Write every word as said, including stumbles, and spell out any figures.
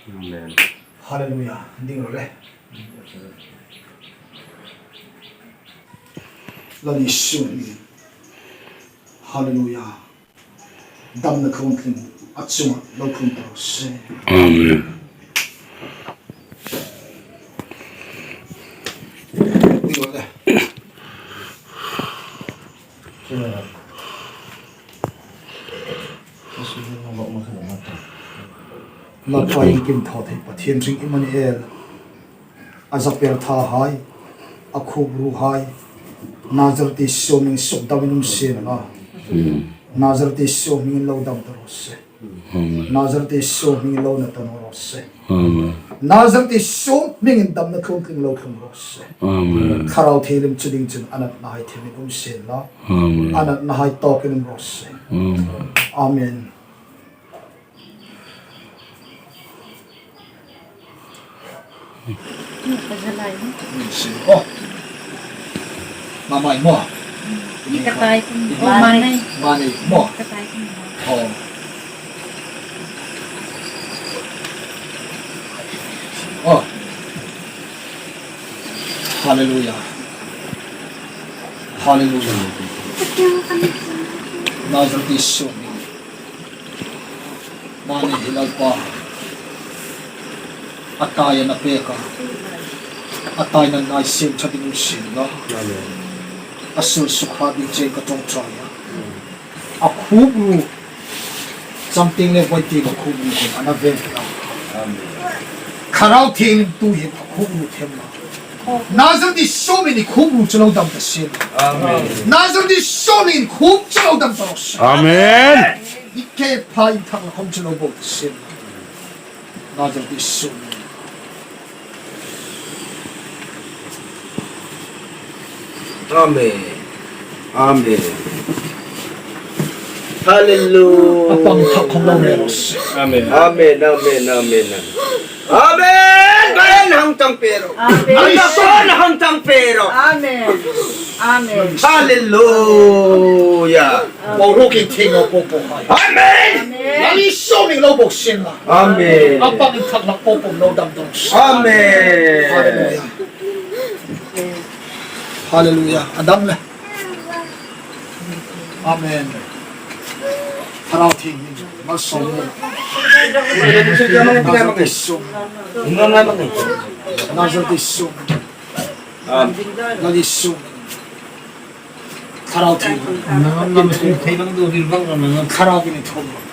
Amen. Hallelujah. Ding ro le. Lal Isu. Hallelujah. Damna tlawmtling a chungah lo tlung ta raw se. Amen. Ding ro le. Lalpa iengkim thaw thei Pathien ring Immanuel, a za per thahai, a khupruhai, Nazareth Isu hmingin sukdamin um sien la. Amen. Nazareth Isu hmingin lo dam ta raw se. Amen. Nazareth Isu hmingin lo na ta naw raw se. Amen. Nazareth Isu hmingin damna tlawmtling lo tlung raw se. Amen. Thlarau Thienghlim chu ding chun a natnahai themin um sien la. Amen. A natnahai tawkin um raw se. Amen. Amen. Ka zalai. Sin. Oh. Mama i maw? Ka tai pun. Oh, mama i. Mama i maw? Ka tai pun. Oh. Oh. Hallelujah. Hallelujah. Nazareth Isu. Mani hi Lalpa, a tai a na pek a, a tai natnahai siem ṭhatin um sien la. Amen. A sul sukha ding cheng ka ṭawngṭai a. A khupru, cham tieng le voi tieng a khupru khom a na ve a. Amen. Thlarau Thienghlim tu hin a khupru them la. Nazareth Isu hmingin i khupru chu lo dam ta sien. Amen. Nazareth Isu hmingin khup chu lo dam ta raw se. Amen. I ke pha inthawk la khom chu lo bo ta sien. Nazareth Isu hmingin. Amen. Amen. Hallelujah. A pang thak khom lo ne raw se. Amen. Amen, amen, amen, amen. Amen. Amen. Hang tang pe ro. Amen. Amen. Hang tang pe ro. Amen. Amen. Hallelujah. Bo ro ki thing o po po hai. Amen. Amen. Lal Isu hmingin lo bo sien la. Amen. A pang thak la po po lo dam ta raw se. Amen. Hallelujah. Hallelujah. A dam le. Amen. Thlarau Thienghlim, malsawm. Nazareth Isu. Nazareth Isu. Lal Isu. Thlarau Thienghlim. Thlarau Thienghlim.